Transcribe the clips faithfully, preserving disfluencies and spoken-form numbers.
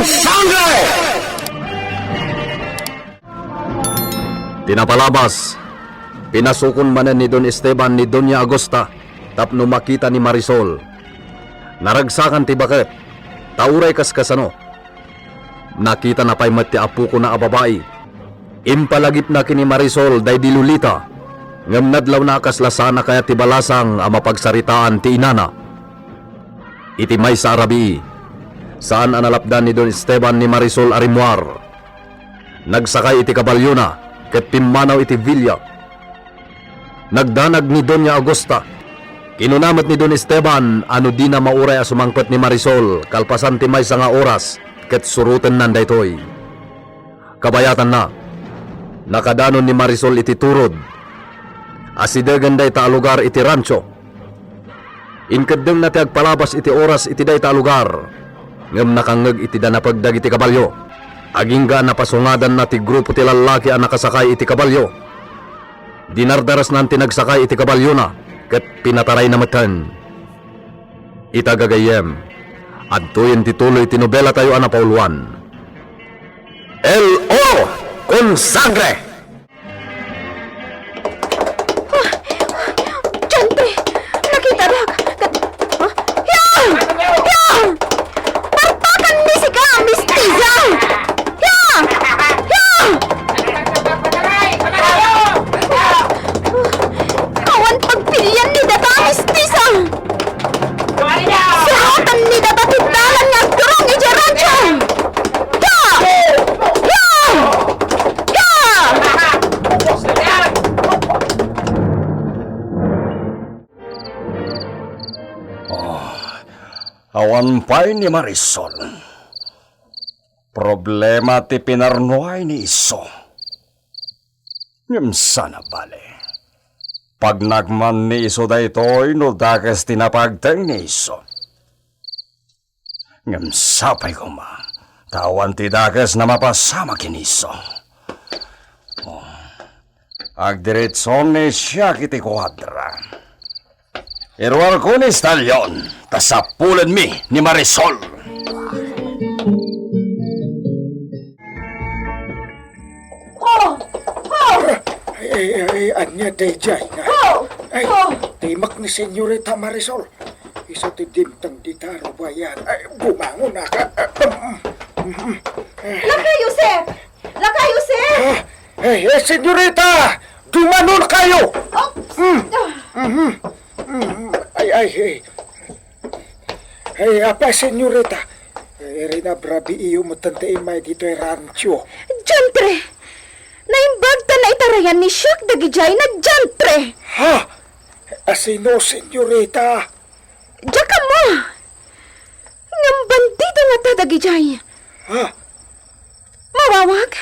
Sangre! Ti napalabas, pinasukon manen ni Don Esteban ni Doña Agusta tapno makita ni Marisol. Naragsakan ti baket, ta uray kas kasano, nakitana pay met ti apokona a babai. Impalagipna ken ni Marisol daydi Lolita, ngem nadlawna a kasla saan a kayat ti balasang a mapagsaritaan ti inana. Iti maysa a rabii, saan a nalapdan ni Don Esteban ni Marisol a rimmuar. Nagsakay iti kabaliona ket pimmanaw iti villa. Nagdanag ni Doña Agusta. Kinuna met ni Don Esteban a no dina mauray a sumangpet ni Marisol kalpasan ti maysa nga oras, ket surotennan daytoy. Kabayatanna, nakadanon ni Marisol iti turod. Asidegen dayta a lugar iti rancho. Inkeddengna ti agpalabas iti oras iti dayta a lugar, ngem nakangngeg iti danapeg dagiti kabalio. Agingga a napasungadanna ti grupo ti lallaki a nakasakay iti kabalio. Dinardarasnan ti nagsakay iti kabaliona ket pinatarayna metten. Ita gagayyem, adtoyen ti tuloy ti nobelatayo a napauluan. El Oro con Sangre! Diantre! Nakitadak! Kat-, ah, ya! Ya! Parpakan ni sika, mistisa! Ya! Ya! Awan pagpilian ni data, mistisa! Suroten ni data ti dalan nga agturong idiay rancho! Ya! Ya! Ya! Oh, awan pay ni Marisol. Problema ti pinarnuay ni isu. Ngem saan a bale. Pagnak man ni isu daytoy no dakes ti napagteng ni isu. Ngem sapay koma, ta awan ti dakes a mapasamak ken isu. Oh. Agdiritson ni siak iti kuadra. Iruarko ni Stallion, ta sapulenmi ni Marisol. Oh! Oh! Ay, ay, ay, ania daydiay nga? Oh! Ay, oh! Timek ni Senyorita Marisol. Isu ti dimteng dita a rubayan. Ay, bumangon a ka. Laka, Joseph! Laka, Joseph! Ah, ay, ay, senyorita! Dumanon kayo! Oh! Mm. Ah. Mhm. Mm. Ay, ay, ay. Ay, apay, senyorita. Ay, rinabrabiiyo met ti immay ditoy rancho. Diantre! Naimbag ta naitarayan ni siak dagidiay na diantre! Ha? Asino, senyorita? Diak ammo. Ngem bandido ngata dagidiay. Ha? Mawawag?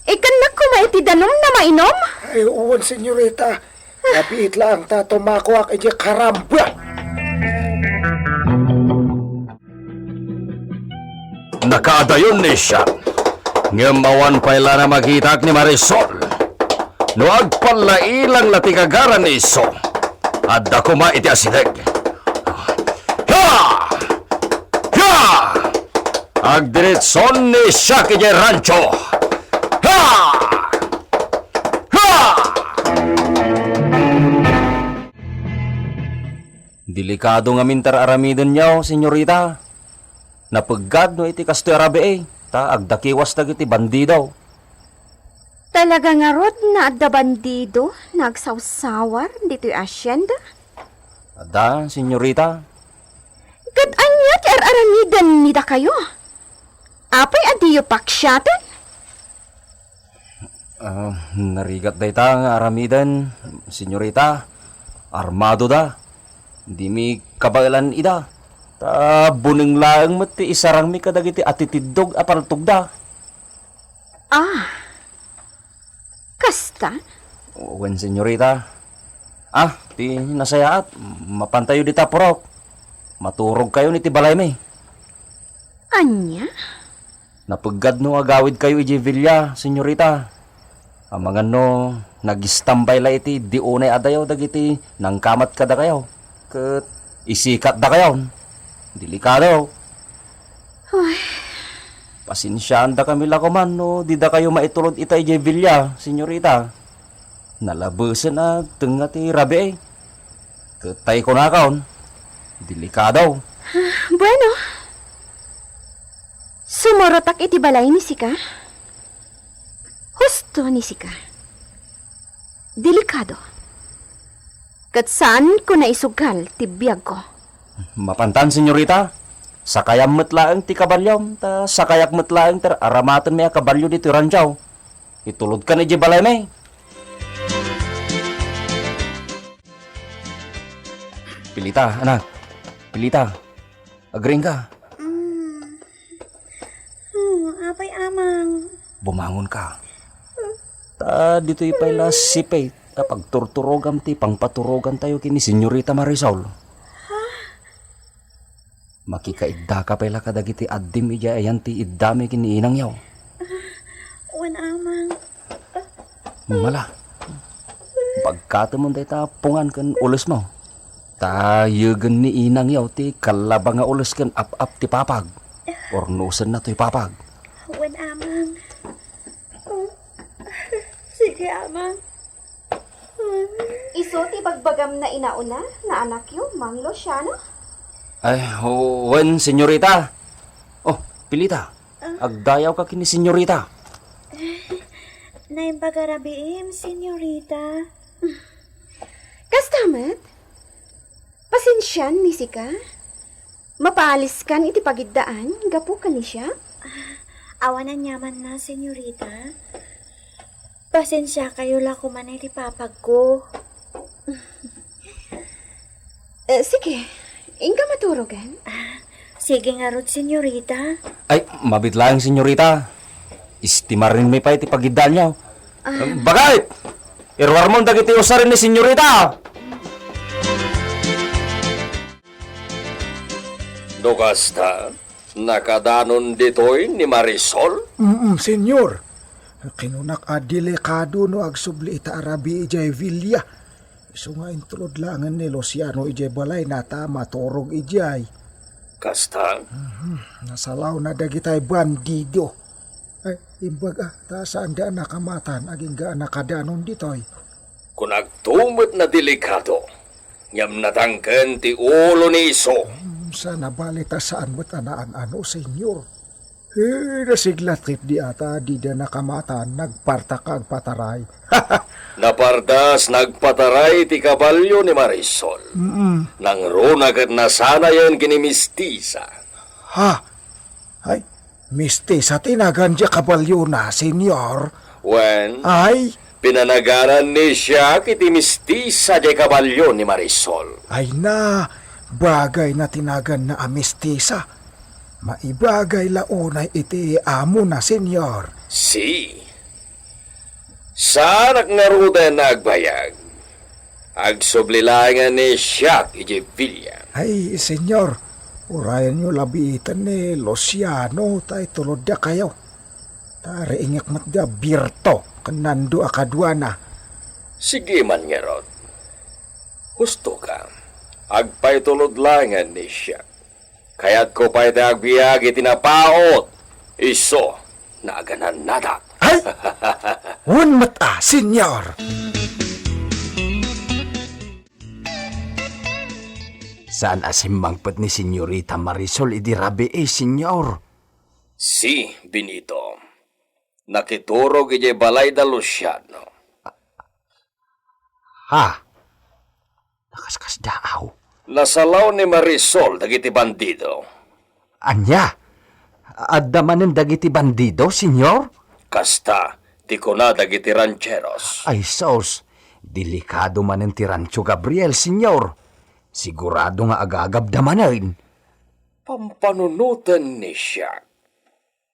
Ikannak koma iti danum a mainum? Ay, wen, senyorita. Nabiit laeng ta tumakuak iti karamba. Nakaadayon ni siak, ngem awan pay la a makitak ni Marisol. No agpallailang la ti gagaran ni isu, adda koma iti asideg. Ha! Ha! Agdiritson ni siak idiay rancho. Ha! Ha! Delikado ngamin ti ar-aramidenyo, senyorita. Napeggad no iti kastoy a rabii, ta agdakiwas dagiti bandido. Talaga ngarud nga adda bandido nga agsawsawar ditoy hacienda? Adda, senyorita. Ket ania ti ar-aramiden ni dakayo? Apay a diyo paksiaten? Ah, narigat dayta nga aramiden, senyorita. Armadoda. Dimi kabaelan ida. Ta buneng laeng met ti isarangmi kadagiti atitiddog a paltogda. Ah, kasta? Wen, senyorita. Ah, ti nasayaat, mapantayo dita purok. Maturogkayon iti balaymi. Ania? Napeggad no agawidkayo idiay villa, senyorita. Amangan no nagistambay la iti di unay a dayaw dagiti nangkamat kadakayo ket isikatdakayon. Delikado. Ay, Pasensiaandakami la koman no didakayo maitulod ita idiay villa, senyorita. Nalabesen a tengnga ti rabii. Ket tay kunakon, delikado. Bueno, sumurotak iti balay ni sika. Husto ni sika. Delikado. Ket saanko naisugal ti biagko. Mapantan, senyorita. Sakayam met laeng ti kabaliom, ta sakayak met laeng ti aramatenmi a kabalio ditoy rancho. Itulodkan idiay balaymi. Pilita, anak. Pilita. Agriingka. Mm. Oh, apay, Amang? Bumangonka. Ta ditoy pay la sipay ta pagturturogam ti pangpaturogantayo ken ni Senyorita Marisol. Ha? Makikaiddaka pay la kadagiti addim idiay ayan ti iddami ken ni inangyo. Wen, Amang. Mala, bagkatemon dayta pungan ken ulesmo. Ta yegen ni inangyo ti kallaba nga ules ken ap-ap ti papag. Urnosenna toy papag. Wen, Amang. Sige, Amang. Isu ti bagbagam na inauna, na anakyo, Mang Luciano? Ay, wen, senyorita. Oh, Pilita. Ah. Agdayawka ken ni senyorita. Naimbag a rabiim, senyorita. Kasta met? Pasensian ni sika? Mapaaliskan iti pagiddaan gapu ken ni siak? Ah, awan aniamanna, senyorita. Pasensiakayo la koman iti papagko. Eh, sige. Inka maturogan? Ah, sige ngarud, senyorita. Ay, mabiit laeng, senyorita. Istimarenmi pay ti pagiddaanyo. Ah. Bakit? Iruarmon dagiti usarin ni senyorita. No kasta, nakadanon ditoy ni Marisol? Mm, senyor. Kinunak a delikado no agsubli ita a rabii idiay villa. Isu nga intulod laengen ni Luciano idiay balayna ta maturog idiay. Kasta? Mhm. Nasalawna dagitay bandido. Ay, imbag a, ta saanda a nakamatan agingga a nakadanon ditoy. Kunakto met nadelikado, ngem natangken ti ulo ni isu. Hmm, sana bali ta saan met a naan-ano, senyor. Eh, nasiglat ketdi a ta dida nakamatan, nagpartak a agpataray. Napardas, nagpataray ti kabalio ni Marisol. Mm-mm. Nangruna ket nasanayen ken ni Mistisa. Ha? Ay, Mistisa ti nagan diay kabaliona, senyor. Wen, ay, pinanaganan ni siak iti Mistisa diay kabalio ni Marisol. Ay na, bagay na ti naganna a Mistisa. Maibagay la unay iti amona, senyor. Si. Saanak ngaruden a agbayag. Agsubli laengen ni siak idiay villa. Ay, senyor, urayenyo la biiten ni Luciano ta itulod dakayo. Ta riingek met da birto ken nando a kaduana. Sige man ngarud. Hustoka. Agpaitulod laengen ni siak. Kayatko pay ti agbiag iti napaut. Isu, naganannadak. Ay! Wen met a, senyor! Saan a simmangpet ni Senyorita Marisol idi rabii, senyor? Si, Benito. Nakiturog idiay balay da Luciano. Ha? Nakaskasdaaw? Nasalaw ni Marisol dagiti bandido. Ania? Adda manen dagiti bandido, senyor? Kasta, ti kuna dagiti rancheros. Ay sus, delikado manen ti Rancho Gabriel, senyor. Sigurado nga agagabda manen. Pampanunoten ni siak.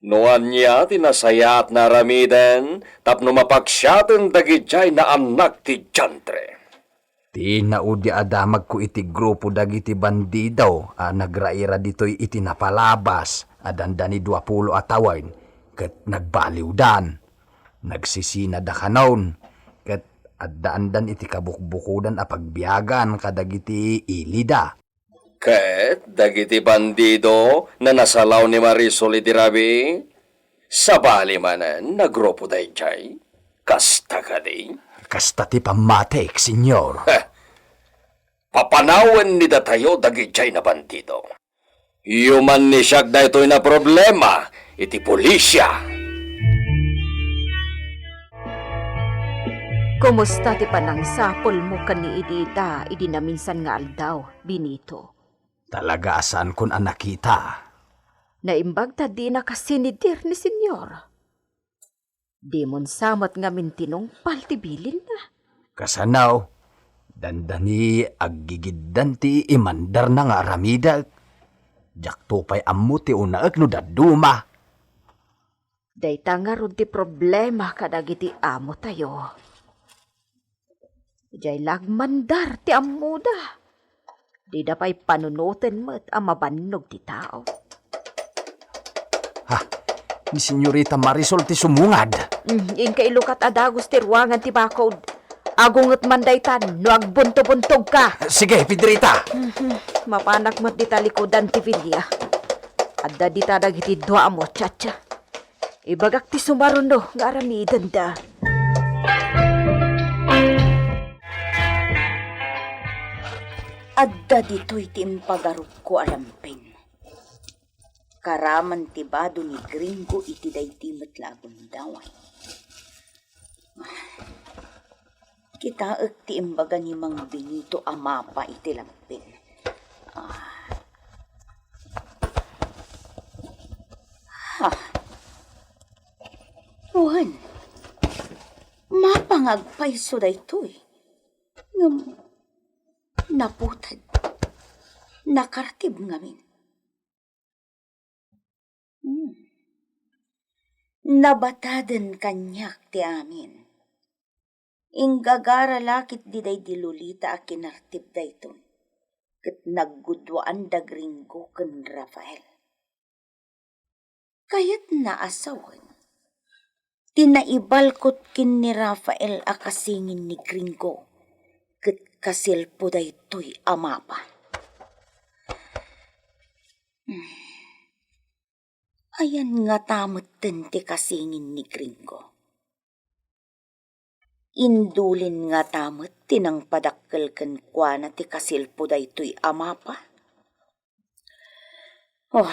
No ania ti nasayaat nga aramiden tapno mapaksiaten dagidiay naannak ti diantre? Ti naudi a damagko iti grupo dagiti bandido a nagraira ditoy iti napalabas a dandani dua pulo a tawen ket nagbaliwdan. Nagsisina dakanon ket addaandan iti kabukbukodan a pagbiagan kadagiti ilida. Ket dagiti bandido nga nasalaw ni Marisol iti rabii, Sabali manen a grupo daydiay? Kasta kadi? Kasta ti pammatik, Señor. Heh. Papanawen ni datayo dagidiay a bandido. Yuman ni siak daytoy a problema iti pulisia. Kumusta ti panangsapulmo ken ni Edita idi naminsan nga aldaw, Benito? Talaga a saankon a nakita. Naimbag ta dina kasinidir ni Señor. Dimon sa met ngamin tinungpal ti bilinna. Kasano, dandani aggigiddan ti imandarna nga aramidek. Diakto pay ammo ti unaek no dadduma. Dayta ngarud ti problema kadagiti amotayo. Idiay la agmandar ti ammoda. Dida pay panunoten met a mabannog ti tao. Ha? Ni Senyorita Marisol ti sumungad. Mm, inka ilukat a dagus ti ruangan ti bakod. Agunget man daytan no agbuntobuntogka. Sige, Pedrita. Mhm. Mapanak met dita likudan ti villa. Adda dita dagiti dua a muchacha. Ibagak ti sumaruno nga aramidenda. Adda ditoy ti impagarupko a lampin. Karaman ti bado ni Gringo iti daydi met la a gundaway. Kitaek ti imbaga ni Mang Benito a mapa iti lampin. Ah. Ha. Wen, mapa nga agpayso daytoy. Ngem naputed. Nakartib ngamin. Hmm. Nabataden kaniak ti amin. Inggagara la ketdi daydi Lolita a kinartib daytoy, ket nagguduaan da Gringo ken Rafael. Kayatna a sawen ti naibalkot ken ni Rafael a kasingin ni Gringo, ket kaselpo daytoy a mapa. Hmm. Ayan ngata metten ti kasingin ni Gringo? Indulin ngata met ti nangpadakkel kenkuana ti kaselpo daytoy a mapa? Oh.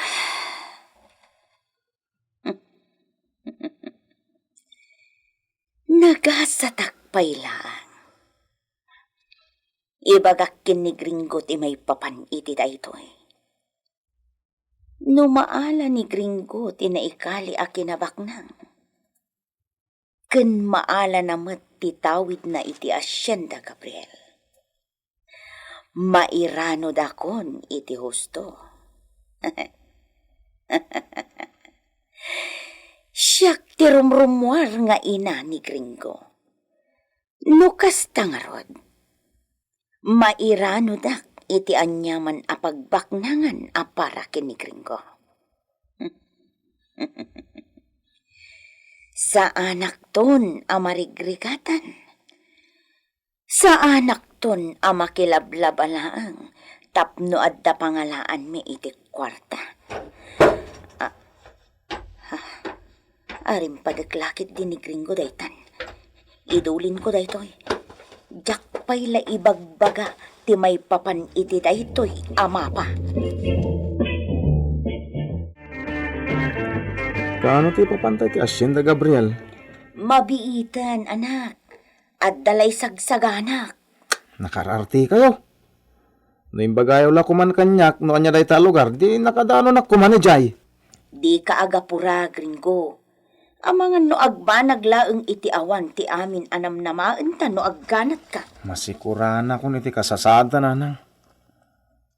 Nagasatak pay laeng. Ibagak ken ni Gringo ti maipapan iti daytoy. No maala ni Gringo ti naikali a kinabaknang, ken maalana met ti tawidna iti Hacienda Gabriel, mairanodakon iti husto. Siak ti rumrummuar nga ina ni Gringo. No kasta ngarud, mairanodak iti aniaman a pagbaknangan a para ken ni Gringo. Saanakton a marigrigatan. Saanakton a makilablaba laeng tapno adda pangalaanmi iti kuarta. Ah, ah, arimpadek la ketdi ni Gringo daytan. Idulinko daytoy. Diak pay la ibagbaga ti maipapan iti daytoy a mapa. Kaano ti ipapanta iti Hacienda Gabriel? Mabiiten, anak. Adda la isagsaganak. Nakarartikayo. No imbagayo la koman kaniak no ania dayta a lugar, di nakadanonak koman idiay. Dika agapura, Gringo. Amangan no agbanag laeng iti awan ti amin a namnamaenta no agganatka. Masikuranakon iti kasasaadta, nanang.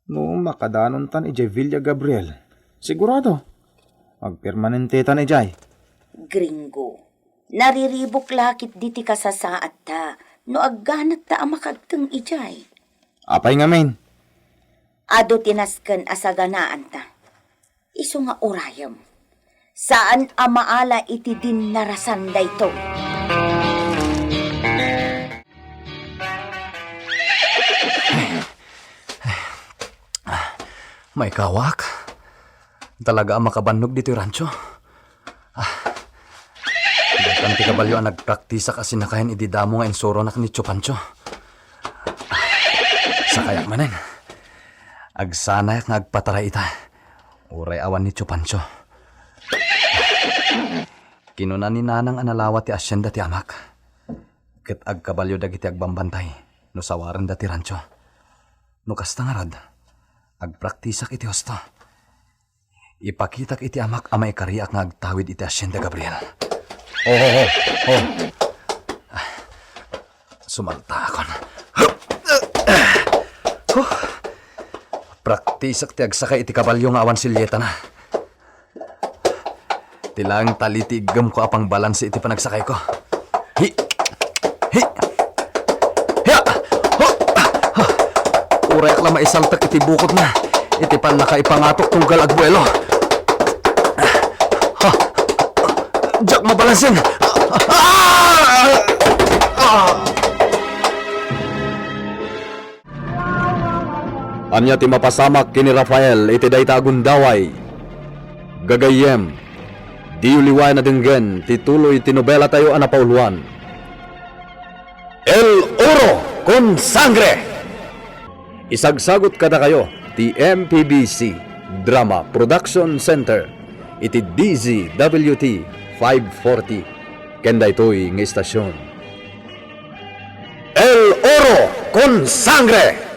No makadanontan idiay Villa Gabriel, sigurado, agpermanentetan idiay. Gringo, nariribuk la ketdi ti kasasaadta no agganatta a makagteng idiay. Apay ngamin? Adu ti nasken a saganaanta. Isu nga urayem. Saan a maala iti dinnarasan daytoy. Maikawak. Talaga a makabannog ditoy rancho. Ah, Iti kabalio a nagpraktisak a sinakayan idi damo nga insuronak ni Tio Pancho. Sakayak manen. Agsanayak nga agpataray ita. Uray awan ni Tio Pancho. Kinuna ni Nanang a nalawa ti asienda ti amak. Ket agkabalio dagiti agbambantay no sawarenda ti rancho. No kasta ngarud, agpraktisak iti husto. Ipakitak iti amak a maikariak nga agtawid iti asienda, Gabriel. Oh, oh, oh, oh. Sumaltaakon. Huh. Praktisak ti agsakay iti kabalio nga awan silyetana. Ti laeng tali ti iggemko a pangbalanse iti panagsakayko. Hi! Hi! Hiya! Ho! Ha! Urayek la maisaltek iti bukotna iti pannakaipangatok tunggal agbuelo. Ha! Diak mabalansen! Ah! Ah! Ania ti mapasamak ken ni Rafael iti dayta a gundaway? Gagayyem, diyo liwayan a denggen ti tuloy ti nobelatayo a napauloan, El Oro con Sangre! Isagsagut kadakayo ti M P B C Drama Production Center iti D Z W T five forty ken daytoy nga istasyon. El Oro con Sangre!